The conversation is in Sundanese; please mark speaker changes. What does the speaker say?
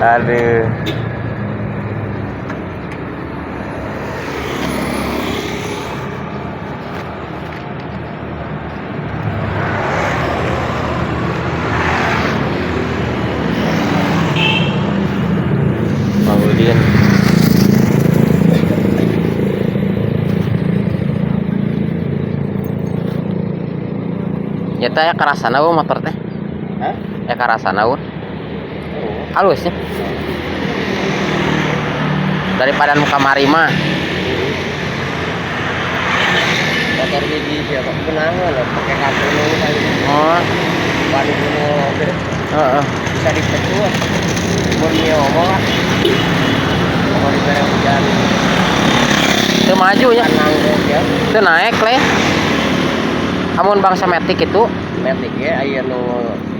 Speaker 1: Aduh. Mang Udin. Ya teh, karasana euweuh motor teh.
Speaker 2: Hah?
Speaker 1: Ya, karasana euweuh.
Speaker 2: Oh.
Speaker 1: Halus ya. Daripada nu kamari mah.
Speaker 2: Motor hiji siapa kenangan loh, pakai kartu nu kali.
Speaker 1: Oh,
Speaker 2: Ban nu oge
Speaker 1: heeh.
Speaker 2: Bisa dipecut. Mun ieu ngomong lah. Mau dibere hujan.
Speaker 1: Teu maju nya.
Speaker 2: Tenang ya.
Speaker 1: Teu naek leh. Amun bangsa matic itu
Speaker 2: Matic ya, aya nu.